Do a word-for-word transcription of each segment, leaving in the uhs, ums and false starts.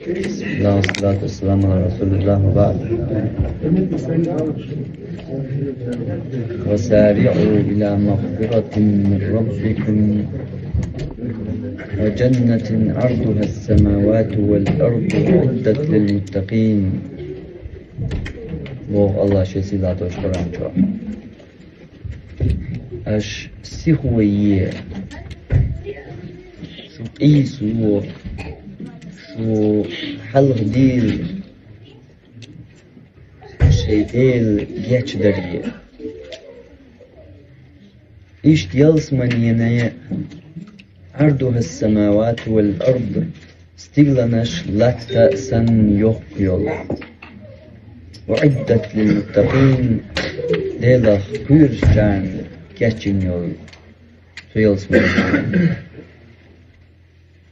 بسم الله والصلاة والسلام على رسول الله وبعد. وسارعوا إلى مغفرة من ربكم وجنة عرضها السماوات والأرض أعدت للمتقين. Боху Аллах шен сийлахь долчу Къуръан чохь. Аш сихо е, шу къийсо, шу хьалха дийла, шайн Дела гечдаре. Иштта ялсаманене, عرضها السماوات والأرض, стигланаш латта санна йоккха йолу. أعدت للمتقين, Делах кхоьручарна кечйина йолу цу ялсамане.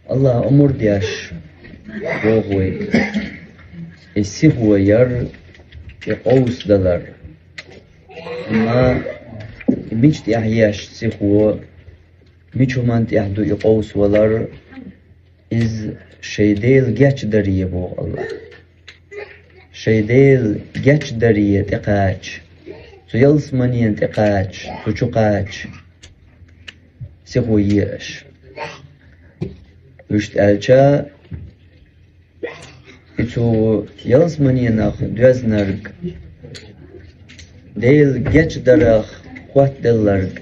Аллах омра деш боху вайга, и сихо яр, и къовсадалар. Амма и мича тӀехь еш сихо, мича хӀуманна тӀехь ду и къовсавалар, иза шайн Дела гечдаре боху Аллах. Шайн Дела гечдаре тӀекхача, цу ялсаманена тӀекхача, цу чу кхача, сихо е аш. Вуьшта аьлча, и цу ялсаманенах доьзнарг, Дела гечдарах хӀоттаделларг,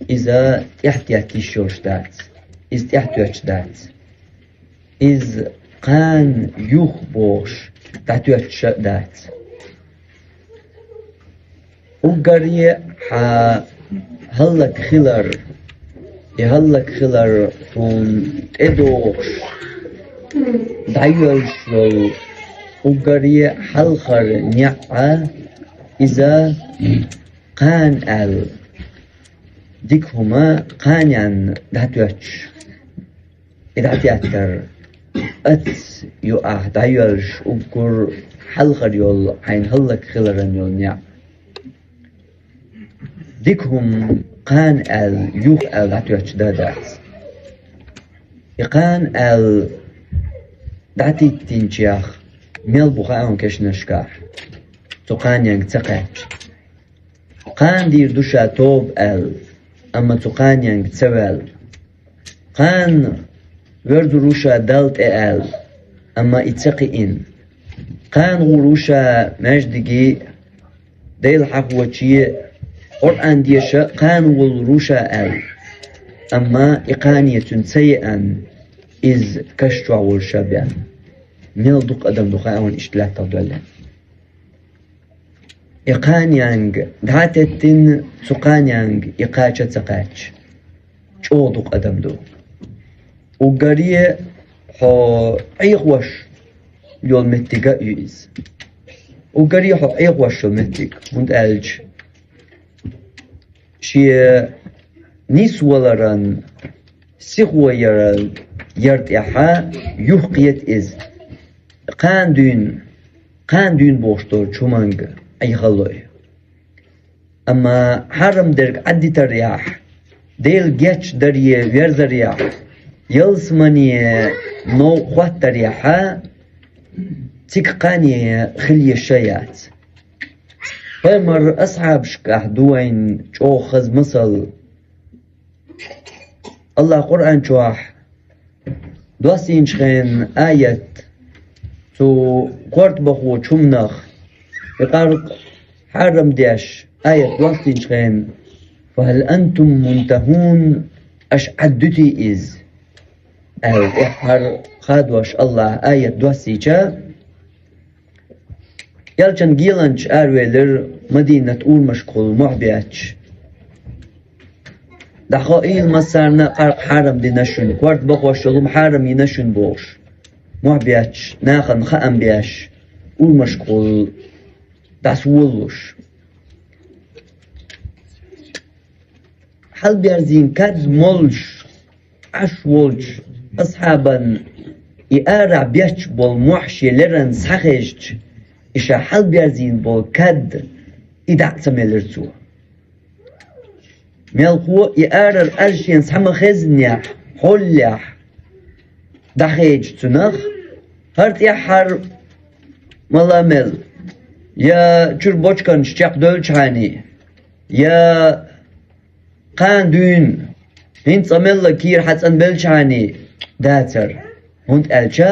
иза тӀаьхьатетта йиш йолуш дац, иза тӀаьхьатоьттуш дац. Иза кхана юха бохуш дӀатоьттуш а дац. Уггаре хьан хӀаллакьхилар, и хӀаллакьхилар хьуна тӀедогӀуш дӀайоьллуш йолу уггаре хьалхара неӀ а, иза кхана аьлла, дика хӀума кханенна дӀатоьттуш. И дӀатеттар, аца ю ахь дӀайоьллуш уггар хьалхара йолу хьайн хӀаллакьхиларан йолу неӀ. Дика хӀума кхана аьлла, юха аьлла дӀатоьттуш дан дац. И кхана аьлла дӀатиттинчех мел бу хаьа хьуна кешнашкахь, цу кханенга ца кхаьчча. Кхана дийр ду ша тоба аьлла, амма цу кханенга ца ваьлла. Кхана верзур ву ша Далла тӀе аьлла, амма и ца кхиъна. Кхана гӀур ву ша маьждиге, Дела хьахоче, Къуръан деша кхана волур ву ша аьлла, амма и кхане цуьнан ца еана, иза каш чохь волуш а бен. Мел дукха адам ду хаьа хьуна иштта лаьттах доьллина. И кханенга дӀа а теттина, цу кханенга и кхача а ца кхаьчча, чӀогӀа дукха адам ду. Уггаре хьо Ӏехош йолу меттиг а ю иза. Уггаре хьо Ӏехош йолу меттиг, хӀунда аьлча шен нисваларан сихо яр, яр тӀехь юхакхета иза. Кхана дуьйна, кхана дуьйна бохуш долчу хӀуманга Ӏехаллой. Амма хьарам дерг Ӏаддитарехь, Дела гечдаре верзарехь, ялсамане новкъа хӀоттарехьа, цига кхане хила еш а яц. Пайхамар асхьабашкахь ду вайна чӀогӀа хаза масал. Аллах Къуръан чохь доссийначу хенан аят, цу корта бахочу хӀуманах, и къаркъа хьарам деш аят доссийначу хенан: «Фахьал антум мунтахун?» Аша Ӏад дуьтий иза? Аьлла, тӀаьххьара хадош Аллаха аят доссийча, Элчан геланча аравелира Мадинат урамашкахула мохь бетташ. ДӀахоийла массарна а къаркъа хьарам дина шуна, корта бахош йолу хӀума хьарам йина шуна бохуш. Мохь бетташ, нахана хаам беш, урамашкахула дӀасаволалуш. Хьалберзийна кад моллуш, Ӏаш волчу асхьабан и арахь бетташ болу мохь шен леррина схьахезча, и ша хьалберзийна болу кад и дӀа а ца мелира цо. Мелхо и арара аз шена схьа ма хезнехь, хьоллехь, дӀахедча цунах, ХӀара тӀеххьара мала мел, я чуьра бочканаш чекхдевлчхьана, я кхана дуьйна хӀинца цкъа мелла кийра хьацӀанбелчхьана дацар. ХӀунда аьлча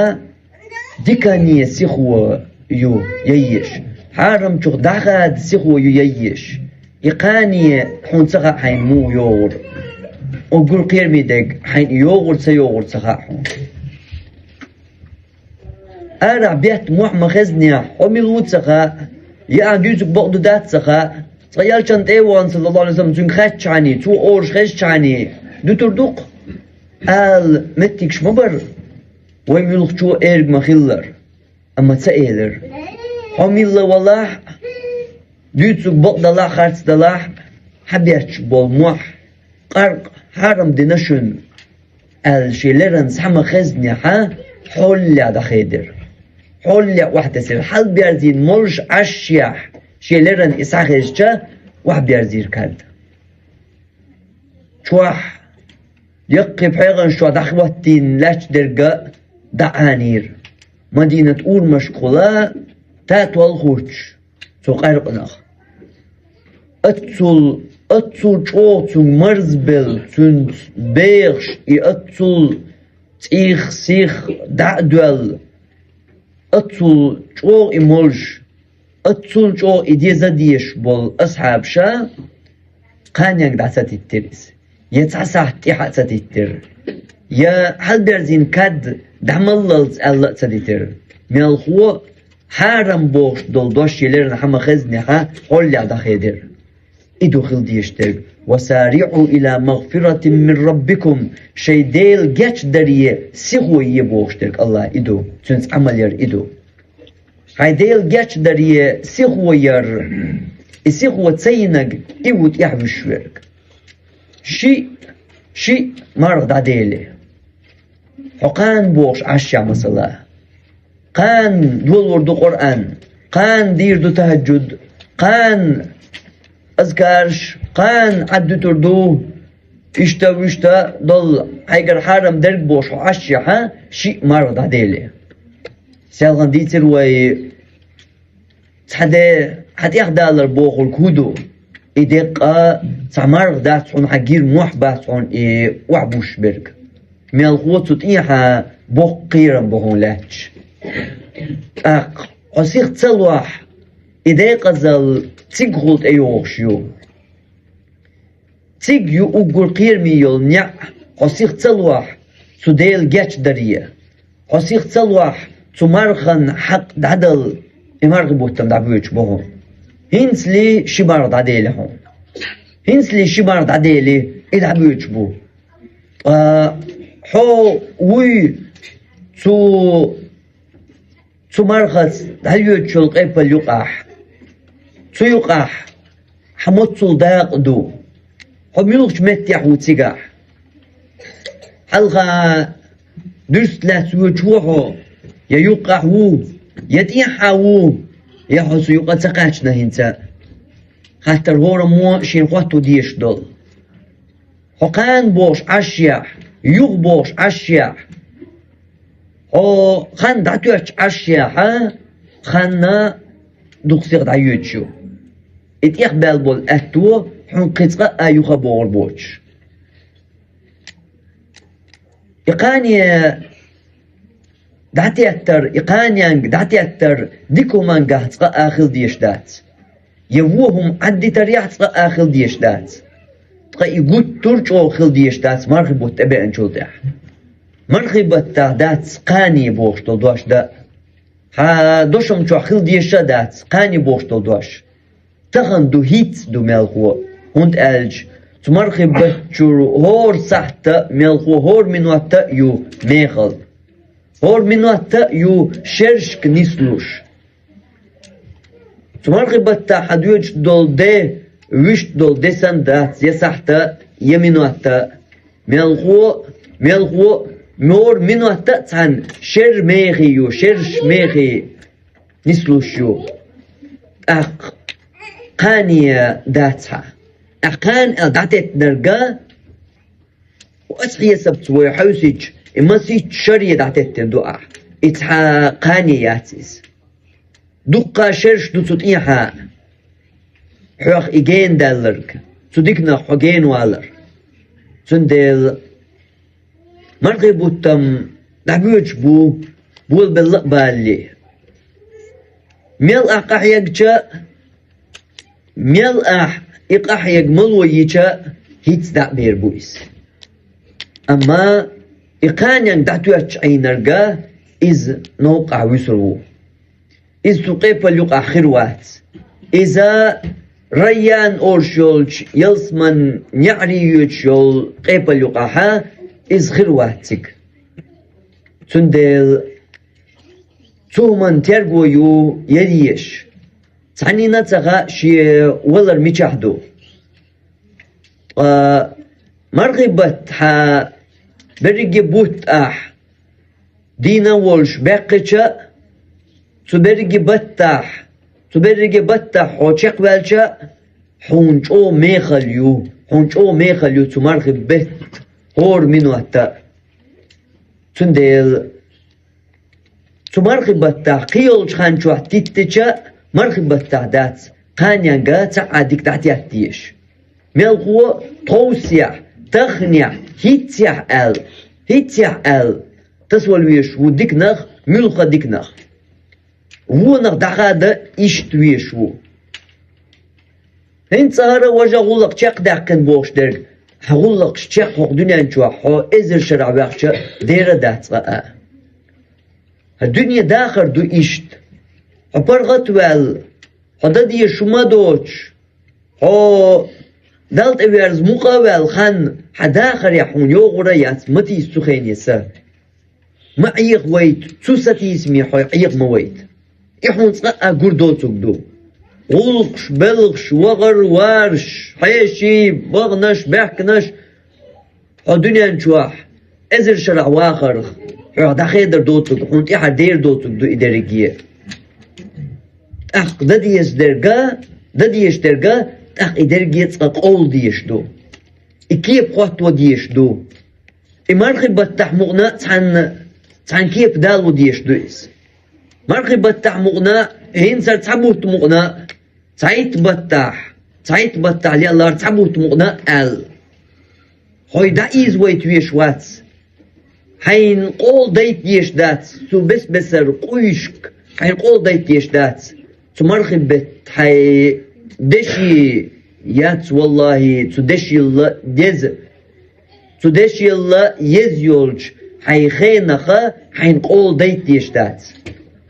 дикане сихо ю яйеш, хьарамчух дӀахада сихо ю яйеш. И кхане хьуна ца хаьа хьайна муха йогӀур. Уггар кхераме дерг хьайна и йогӀур, ца йогӀур ца хаьа хьуна. Арахь бетта мохь ма хезнехь, хьо мила ву ца хаьа, я ахь дуьйцург бакъду дац ца хаьа, цкъа элчан тӀе а вахана, саллаллаху Ӏалайхи ва саллам, цуьнга хаьттачхьана, цо ораш хезачхьана, дуьтур ду-кх ала меттигаш ма бара, вай муьлххачо а эрга ма хиллара. Амма ца элира. Хьо милла валахь а, дуьйцург бакъ далахь а, харц далахь а, хьабетташ болу мохь, къаркъа хьарам дина шуна, аьлла, шен леррина схьа ма хезнехь, хьолаллехь дӀахедира. Хьолаллехь охьатесира. Хьалаберзийна моллаш Ӏаш ехь, шен леррина и схьахезча, охьаберзийра кад. Чохь яккхий пхьегӀанаш чохь дӀахӀоттийна лаьтташ дерг а дӀаӀанийра. Мадинат урамашкахула татол хӀуттуш цу къаьркъанах. Аццул, аццул чӀогӀа цуьнга марзбелла, цуьнца бехаш, и аццул цӀийх-сих дӀа а доьлла, аццул чӀогӀа и моллаш, аццул чӀогӀа и деза дезаш болу асхьабаша кханенга дӀа ца диттира иза, я цхьа сахьт тӀаьхьа а ца диттира, я хьалаберзийна кад дӀамаллалц аьлла а ца дитира. Мелхо хьарам бохуш долу дош шен леррина схьа ма хезнехь, хьолаллехь дӀахедира. И ду хила дезаш дерг: «Ва сариӀу иля магфиратин мин раббикум», шайн Дела гечдаре сихо е бохуш дерг АллахӀа и ду, цуьнца Ӏамал яр и ду. Хьайн Дела гечдаре сихо яр, и сихо ца йинарг и ву тӀаьхьа вуьсуш верг. Шиъ, шиъ марха дӀадели. Хьо кхана бохуш Ӏаш ехь, масала, кхана долор ду Къуръан, кхана дийр ду тахӀаджуд, кхана азкараш, кхана Ӏаддуьтур ду, иштта-вуьшта долу хьайгара хьарам дерг бохуш хьо Ӏаш ехь, шиъ марха дӀадели. Селхана дийцира вай, цхьа де хьан тӀехдалар бохург хӀун ду? И деккъа цхьа марха дац хьуна, хьан гира мохь бац хьуна и охьабуьсуш берг. Мелхо цу тӀехьа боккха кхерам бу хьуна лаьтташ. ТӀаккха хьо сиха ца лохь, и декъазалла цигахула тӀейогӀуш ю. Цига ю уггар кхераме йолу неӀ, хьо сиха ца лохь цу Дела гечдаре. Хьо сиха ца лохь цу мархан хьакъ дӀадала, и мархи бутт-м дӀабоьдуш бу хьуна. ХӀинцале ши марха дӀадели хьуна. ХӀинцале ши марха дӀадели, и дӀабоьдуш бу. Ткъа хьо вуй цу Цу мархаца дӀайоьдуш йолу къепал юкъахь. Цу юкъахь хьан моццул дакъа ду? Хьо муьлхачу меттехь ву цигахь? Хьалха дуьрста лаьцна воьдуш ву хьо, я юккъехь ву, я тӀехьа ву, я хьо цу юкъа ца кхаьчна хӀинца? Хаттар хӀораммо шена хӀотто дезаш долу. Хьо кхана бохуш Ӏаш ехь, юха бохуш Ӏаш ехь, хьо хан дӀатоьттуш Ӏаш ехь, хан дукха сиха дӀайоьдуш ю. И тӀехбаьлла болу аьтто хьуна кхин цкъа а юха богӀур боцуш. И кхане дӀатеттар, и кханенга дӀатеттар дика хӀумангахь цкъа а хила дезаш дац. Я вон хӀума Ӏаддитарехь цкъа а хила дезаш дац. Ткъа и гуттар а чӀогӀа хила дезаш дац мархи бутт тӀебеанчул тӀаьхьа. Мархи баттахь дац кхане бохуш долу дош дан а. Хьан дошам чохь хила дезаш а дац кхане бохуш долу дош. Тахана ду, хӀинцца ду мелхо, хӀунда аьлча цу мархи баттачуьра хӀора сахьтта а мелхо, хӀора минотта а ю мехала. ХӀора минотта а ю шерашка нислуш. Цу мархи баттахь хьан доьдуш долу де вуьшта долу де санна дац, я сахьта, я минотта. Мелхо, мелхо, хӀора минотта а цхьаьна шерра мехий ю, шераш мехий нислуш ю. ТӀаккха кхане дац хьан. ТӀаккха кхана аьлла дӀатеттинарг а, аса хьесапца вай хьаьвсича, и масийтта шаре дӀатеттина ду ахь. И цхьа кхане яц иза. Дуккха шераш ду цу тӀехьа, хьох и гена даьлларг, цу диканах хьо гена валар. Цундела мархий бутт-м дӀабоьдуш бу, болабелла а балале. Мел ахь къахьегча, мел ахь и къахьега мало йича, хӀинца дӀа а бер бу иза. Амма и кханенга дӀатоьттачу Ӏийнарг, иза новкъахь вуьсур ву. Иза цу къепал юкъахь хир вац. Иза Райян олуш йолчу ялсаманин неӀаре йоьдуш йолу къепал юкъахьа иза хир вац цига. Цундела цу хӀуманна терго ю яла езаш. Цхьаннина а ца хаьа шен валар мичахь ду. Ткъа мархий баттахь берриге бутт ахь дийна а волуш баьккхича а, цу берриге баттахь, цу берриге баттахь хьо чекхваьлча а, хьуна чӀогӀа мехала ю, хьуна чӀогӀа мехала ю цу мархий бетта хӀора минотта а. Цундела цу мархий баттахь кхийолчу хан чохь титтича а, мархий баттахь дац кханенга цхьа а дика дӀатетта дезаш. Мелхо тховсехь, тахнехь, хӀинццехь аьлла, хӀинццехь аьлла, тасавала везаш ву диканах, муьлхха диканах. Вонах дӀахада иштта везаш ву. ХӀинца хӀара важа гӀуллакх чекхдаьккхина бохуш дерг, хьан гӀуллакхаш чекх хӀокху дуьнен чохь хьо эзар шарахь ваьхча дера а дац цкъа а. Хьан дуьне дахар ду иштта. Хьо паргӀат а ваьлла, хьо дан дезаш хӀума а доцуш, хьо Далла тӀеверза мукъа а ваьлла хан, хьан дахарехь хьуна йогӀур а яц, ма тийса цу хене са. Ма Ӏехавайта, цу сатийсаме хьо Ӏеха ма вайта. И хьуна цкъа а гур доцург ду. ГӀуллакхаш, белхаш, вахар, вараш, хьеший, баханаш, баьхкинаш, хьо дуьнен чохь эзар шарахь вахарх, хьох дӀахедар доцург, хьуна тӀаьхьара дер доцург ду и дерриге. ТӀаккха дан деза дерг, дан дезаш дерг, тӀаккха и дерриге цкъа къовла дезаш ду. И кепа хӀотто дезаш ду. И мархи баттахь мукъана а цхьанна, цхьана кепа далур дезаш ду иза. Мархи баттахь мукъана а, хӀинцара цхьа бутт мукъана а, цхьайтта баттахь, цхьайтта баттахь леллара цхьа бутт мукъана а аьлла. Хьой дӀаийзавайта веш вац. Хьайна къола дайта деш дац, цу бес-бесара къуйшка хьайна къола дайта деш дац. Цу мархи бетта хьай деши яц, валлахӀи, цу дешилла деза. Цу дешилла еза йолчу хьайн хенаха хьайна къола дайта деш дац.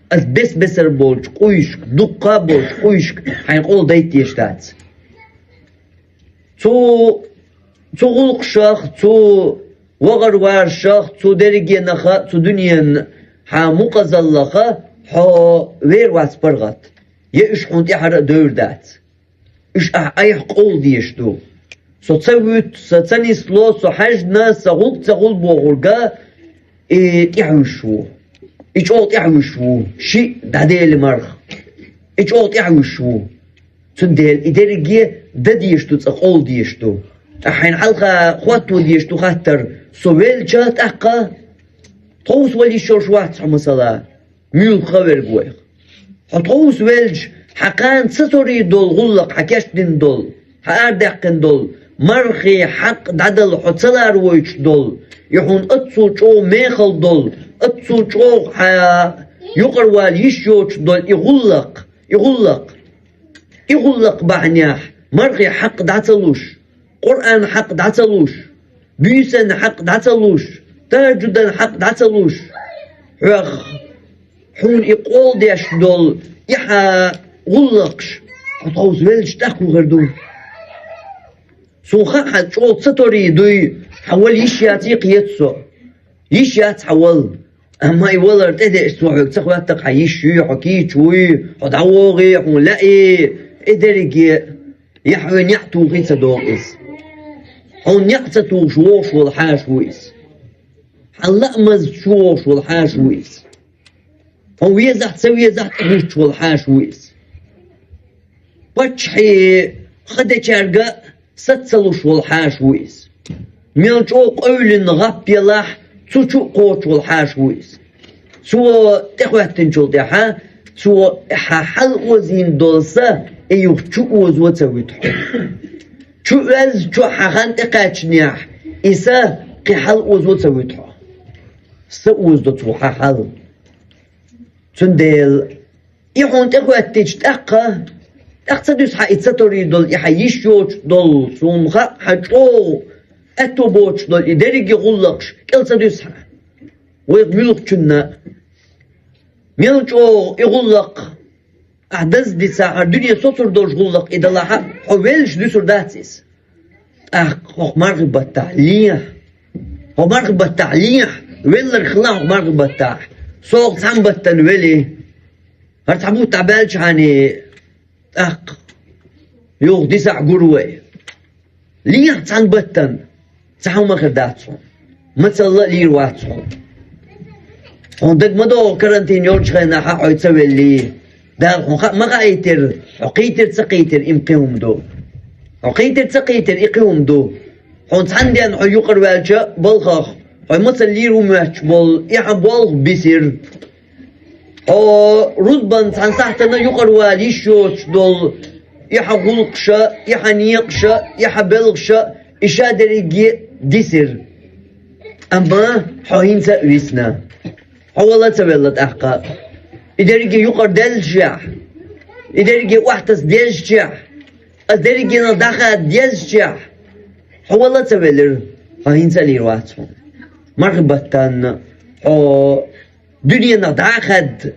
Ас бес-бесар болчу къуйшка, дуккха а болчу къуйшка хьайна къола дайта деш дац. Цу, цу гӀуллакхашах, цу вахарваршах, цу дерригенах, цу дуьненан хьан мукъазаллаха хьо вер вац паргӀат. Я уьш хьуна тӀаьхьара а девр дац. Уьш ахь айхьа къовла дезаш ду. Со ца вуьту, со ца нисло, со хьаьжна, сан гӀуллакх ца хуьлу бохурга, и тӀаьхьуьйсуш ву. И чӀогӀа тӀаьхьуьйсуш ву. Шиъ дӀадели марха. И чӀогӀа тӀаьхьуьйсуш ву. Цундела и дерриге дан дезаш ду, цкъа къовла дезаш ду. Ткъа хьайна хьалха хӀотто дезаш ду хаттар, со велча тӀаккха тховса вала йиш йолуш вац хьо, масала. Муьлхха а верг вайх. Хьо тховса велча, хьан кхана ца цорий долу гӀуллакх, хьан кечдина долу, хьан арадаьккхина долу, мархи хьакъ дӀадала хьо ца ларавойтуш долу, и хьуна оццул чӀогӀа мехала долу, оццул чӀогӀа хьан юкъарвала йиш йоцуш долу и гӀуллакх, и гӀуллакх, и гӀуллакх бахьанехь мархи хьакъ дӀа ца луш, Къуръан хьакъ дӀа ца луш, буьйсан хьакъ дӀа ца луш, тахӀажудан хьакъ дӀа ца луш, хьох, хьуна и къола деш долу и хьан гӀуллакхаш хьо тховса велча тӀаккха хӀун хир ду? Суна хаьа, хьан чӀогӀа ца торий дуй, хьан вала йиш яций кхета со. Йиш яц хьан вала. Амма и валар тӀедеъча, цо хьоьга ца хоьтту-кх, хьан йиш юй, хьо кийча вуй, хьо дӀавогӀий, хьуна лаьий, и дерриге, я хьоьга неӀ тухий ца догӀу иза. Хьуна неӀ ца тухуш вогӀуш волу хьаша ву иза. Хьан лаамаза чу вогӀуш волу хьаша ву иза. Хьуна везахь а, ца везахь а, тӀехӀуттуш волу хьаша ву иза. Паччахье ха дечаьрга саца ца луш волу хьаша ву иза. Мел чӀогӀа къевлина гӀап елахь, цу чу а кхочуш волу хьаша ву иза. Цо тӀехӀоьттинчул тӀаьхьа, цо хьа хьалозийна долу са и юха чу озо ца вуьту хьо. Чу оьзна чу хьан хан тӀекхаьчнехь, и са кхин хьалозо ца вуьту хьо. Са озадо цо хьан хьал. Цундела и хьуна тӀехӀоьттича тӀаккха, тӀаккха ца дуьсу хьан и ца торий долу, и хьан йиш йоцуш долу, суна хаьа хьан чӀогӀа аьтто боцуш долу и дерриге гӀуллакхаш кӀел ца дуьсу хьан. Вайх муьлххачунна мел чӀогӀа и гӀуллакх ахь даза дисахь, хӀара дуьне соцур долуш гӀуллакх и далахь а, хьо веллачу дуьсур дац иза. ТӀаккха хӀокху мархи баттахь лехьа. Хьо мархи баттахь лехьа, велларг хилахь хӀокху мархи баттахь. Сох цхьана баттана велий. ХӀара цхьа бутт дӀабаьлчхьана, тӀаккха юха дисахь гур вай. Лехьа цхьана баттана, цхьа хӀума хир дац хьуна. Мацалла а лийр вац хьуна. Хьуна дага ма догӀу карантин йолчу хенахь а хьо ца веллий. Дала хьуна хаа ма хаийтира, хьо кхийтира ца кхийтира, и кхин хӀума ду. Хьо кхийтира ца кхийтира, и кхин хӀума ду. Хьуна цхьана ден хьо юкъара ваьлча балхах, хьо мацалла лийр ву моьттуш болу, и хьан болх бисира. Хьо рузбан цхьана сахьтана юкъара вала йиш йоцуш долу и хьан гӀуллакхаша, и хьан некъаша, и хьан белхаша, и ша дерриге дисира. Амма хьо хӀинца а висна. Хьо вала ца велла тӀаккха. И дерриге юкъара деллачехь, и дерриге охьатаса дезачехь, ас дерригенах дӀахаьдда дезачехь, хьо вала ца велира, хьо хӀинца а лийр вац хьуна. Мархи баттанна хьо дуьненах дӀа а хаьдда,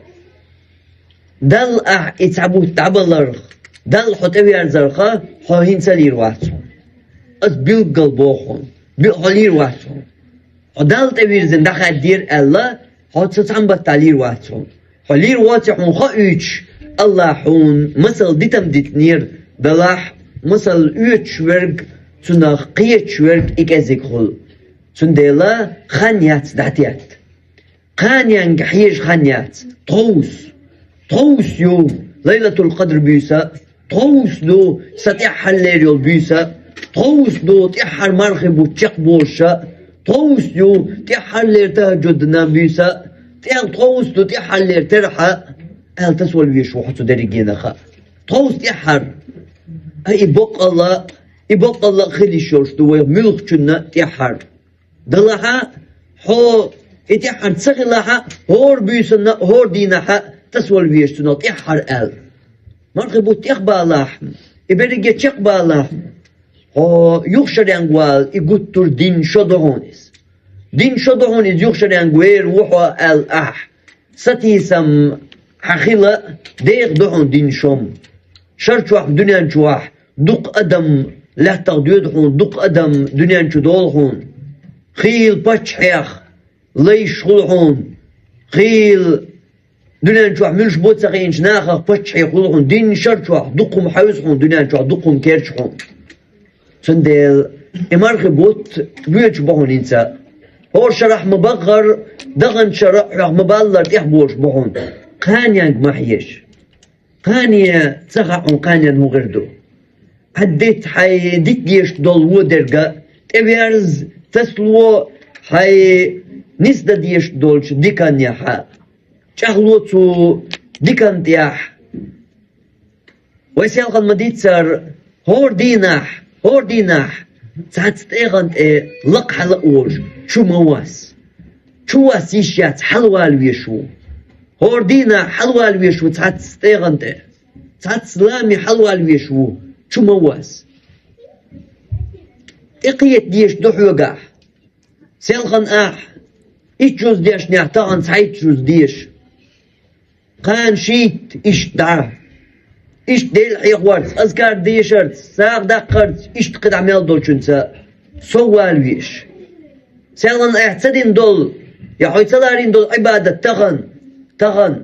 Далла ахь и цхьа бутт дӀабаларх, Далла хьо тӀеверзарха, хьо хӀинца а лийр вац хьуна. Ас билггал боху хьуна, би-, хьо лийр вац хьуна. Хьо Далла тӀевирзина дӀахаьддера аьлла, хьо цу цхьана баттахь лийр вац хьуна. Хьо лийр воций хьуна хоуьйтуш, АллахӀа хьуна масал дитам дитинера, делахь масал оьцуш верг, цунах кхеташ верг и кӀезиг хуьлу. Цундела хан яц дӀатетта. Кханенга хьежа хан яц. Тховса. Тховса ю Лайлатул-Къадр буьйса, тховса ду сан тӀаьххьарлера йолу буьйса, тховса ду тӀаьххьара мархи бутт чекхболуша, тховса ю тӀаьххьарлера тахӀажжуд-намаз буьйса, тӀе-, тховса ду тӀаьххьарлера терахьа, аьлла тасавала везаш ву хьо цу дерригенах. Тховса тӀаьххьара. Ай, и боккъалла, и боккъалла а хила йиш йолуш ду вайх муьлххачунна тӀаьххьара. Делахь а, хьо и тӀаьххьара ца хилахь а, хӀора буьйсанна а, хӀора дийнахь а тасавала везаш цунах тӀаьххьара аьлла. Мархи бутт тӀехбалахь, и берриге чекхбалахь, хьо юха шаренга вала, и гуттар а дийнна шо ду хьуна иза. Дийнна шо ду хьуна иза, юха шаренга вер ву хьо аьлла ахь. Сатийсам хьан хила деха ду хьуна дийнна шо-м. Шар чохь, дуьнен чохь дукха адам лаьттах доьду хьуна, дукха адам дуьнен чу долу хьуна. Хийла паччахьех лайш хуьлу хьуна. Хийла дуьнен чохь муьлш бу а ца хиъначу нахах паччахьех хуьлу хьуна. Дийнна шар чохь дукха хӀума хьаьвза хьуна, дуьнен чохь дукха хӀума керча хьуна. Цундела и мархи бутт боьдуш бу хьуна хӀинца. ХӀора шарахь ма-баххара, даханчу шарахь хьох ма-баллара тӀехболуш бу хьуна. Кханенга ма хьежа. Кхане ца хаьа хьуна, кханенна хӀун хир ду. Ӏаддита хьайн дита дезаш долу вон дерг а, тӀеверза, тасало хьайн нисдан дезаш долчу диканехь а. ЧӀагӀло цу диканна тӀехь. Вай селхана ма-дийццара, хӀора дийнахь, хӀора дийнахь цхьацца тӀегӀан тӀе лакха хьала а волуш, чу ма восса. Чу восса йиш яц, хьалавала везаш ву. ХӀора дийнахь хьалавала везаш ву цхьацца тӀегӀан тӀе. Цхьацца лами хьалавала везаш ву, чу ма восса. ТӀекхета дезаш ду хьоьгахь. Селхана ахь итт жуз дешнехь, тахана цхьайтта жуз деша. Кхана шийтта иштта дӀа. Иштта Делан хьехорца, азкар дешарца, сагӀа даккхарца, иштта кхидӀа мел долчуьнца соввала везаш. Селхана ахь ца дина долу, я хьо ца ларийна долу Ӏибадат тахана, тахана.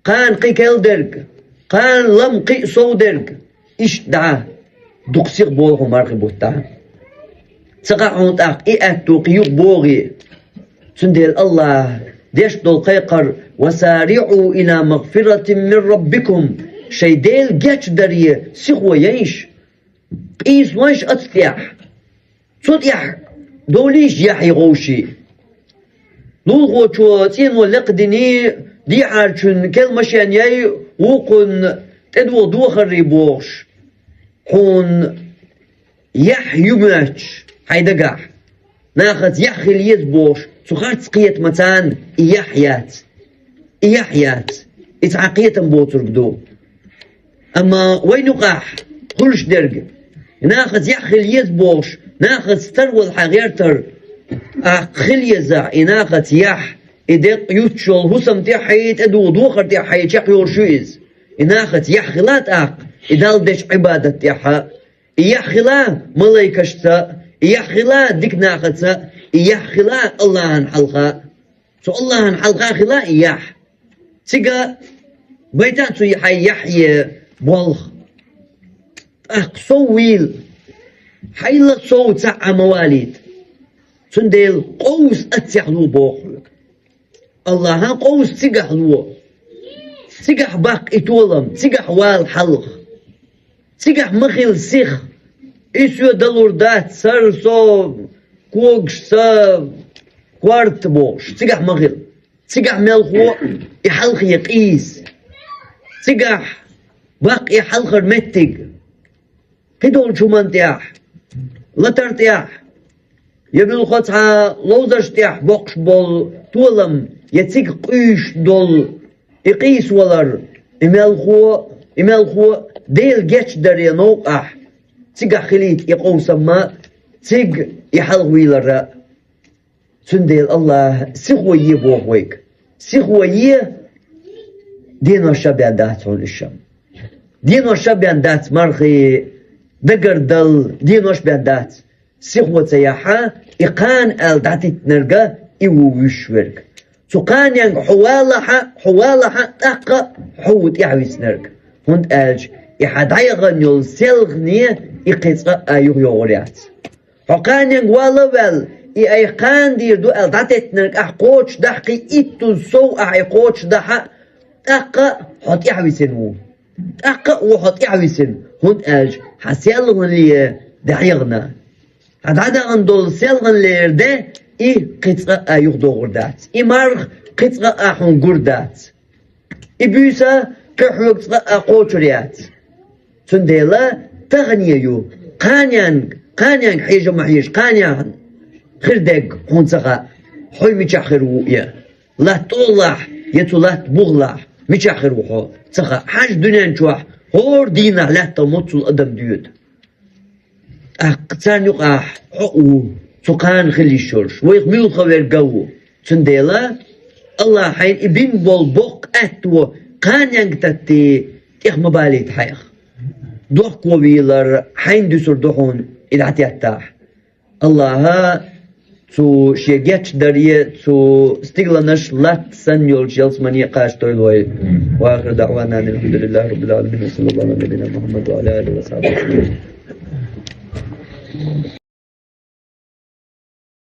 Кхана кхин кел дерг, кхана лам кхин а сов дерг, иштта дӀа, дукха сиха болу хьуна мархи бутт дӀа. Ца хаьа хьуна тӀаккха и аьтто кхин юха богӀий. Цундела АллахӀа деш долу кхайкхар: «Ва сариӀу иля магфиратин мин раббикум», шайн Делан гечдаре сихо яйша, къийсалойша оцу тӀехь. Цу тӀехь довлийша яхьий гӀовший. Лулахочо цӀено лекха дина, дехьарчун кел машен яй, вукхун тӀедуха дохарий бохуш, хьуна яхь ю моьттуш хьайн дагахь, нахаца яхь хила еза бохуш, цу харц кхетамца и яхь яц. И яхь яц. И цхьа кхетам боцург ду. Амма вайн юкъахь хуьлуш дерг, нахаца яхь хила еза бохуш, нахаца тарвала хьан гӀертар, ахь хила езахь, и нахаца яхь, и декъ юттуш йолу хӀусам тӀехь хьай, тӀедуха дохар тӀехь хьай чекхйолуш ю иза. И нахаца яхь хила тӀаккха, и Далла дечу Ӏибадат тӀехь, и яхь хила малайкашца, и яхь хила дика нахаца, и яхь хила Аллахьан хьалха. Цу Аллахьан хьалха хила и яхь. Цига байта цу хьайн яхье болх. ТӀаккха сов вийла. Хьайла сов цхьаъ а ма валийта. Цундела къовса аццехь ло боху хьоьга. Аллахьан къовса цигахь ло. Цигахь баккха и толам, цигахь вала хьалха. Цигахь ма хила сиха. И соьга далур дац, сара со когаш, са корта бохуш. Цигахь ма хила. Цигахь мелхо и хьалхе къийса. Цигахь баккха и хьалхара меттиг. Кхидолчу хӀуманна тӀехь, латар тӀехь, я муьлхха цхьа ловзарш тӀехь боккхуш болу толам, я цига къуьйсуш долу и къийсавалар, и мелхо, и мелхо Дела гечдаре новкъахь, цигахь хилийта и къовсамма, цига и хьалхавийлара. Цундела Аллахь сихо е боху вайга. Сихо е, денош ша бен дац хьуна ишам. Денош ша бен дац мархий, дагардал, денош бен дац. Сихо ца яхьа, и кхана аьлла дӀатиттинарга и ву вуьйш верг. Цу кханенга хьо валахьа, хьо валахьа, тӀаккха хьо ву тӀаьхьависнарг. ХӀунда аьлча и хьан дӀаяхана йолу селхане и кхин цкъа а юхайогӀур яц. Хьо кханенга вала а ваьлла, и айхьа кхана дийр ду аьлла дӀатеттинарг ахь кхочушдахь, кхин иттаза сов ахь и кхочушдахьа, тӀаккха хьо тӀаьхьависина ву. ТӀаккха а ву хьо тӀаьхьависина, хӀунда аьлча хьан селхане дӀаяхана. Хьан дӀадахана долу селханера де и кхин цкъа а юхадогӀур дац. И марха кхин цкъа а хьуна гур дац. И буьйса кхин хьоьга цкъа а кхочур яц. Цундела тахане ю, кханенга, кханенга хьежа ма хьежа, кханенга хир дерг хьуна ца хаьа, хьо мичахь хир ву я. Латта тӀехулахь я цу латта бухахь, мичахь хир ву хьо ца хаьа. Хьажа дуьнен чохь хӀора дийнахь лаьттах моццул адам доьду. ТӀаккха царна юкъахь хьо а ву, цу кхана хила йиш йолуш, вайх муьлхха верг а ву. Цундела Аллахь хьайна и бина болу боккха аьтто кханенга таттий тӀех ма балийта хьайх. Дохко вийлар хьайна дуьсур ду хьуна и дӀатеттахь. Аллахьа цу шен гечдаре, цу стигланаш латта санна йолчу ялсамане кхачадойла вай. Ва ахиру даъвана анил хьамдулиллахи раббил аламин. Ва саллаллаху ала набийина Мухаммад ва ала алихи ва сахьабихи аджмаин.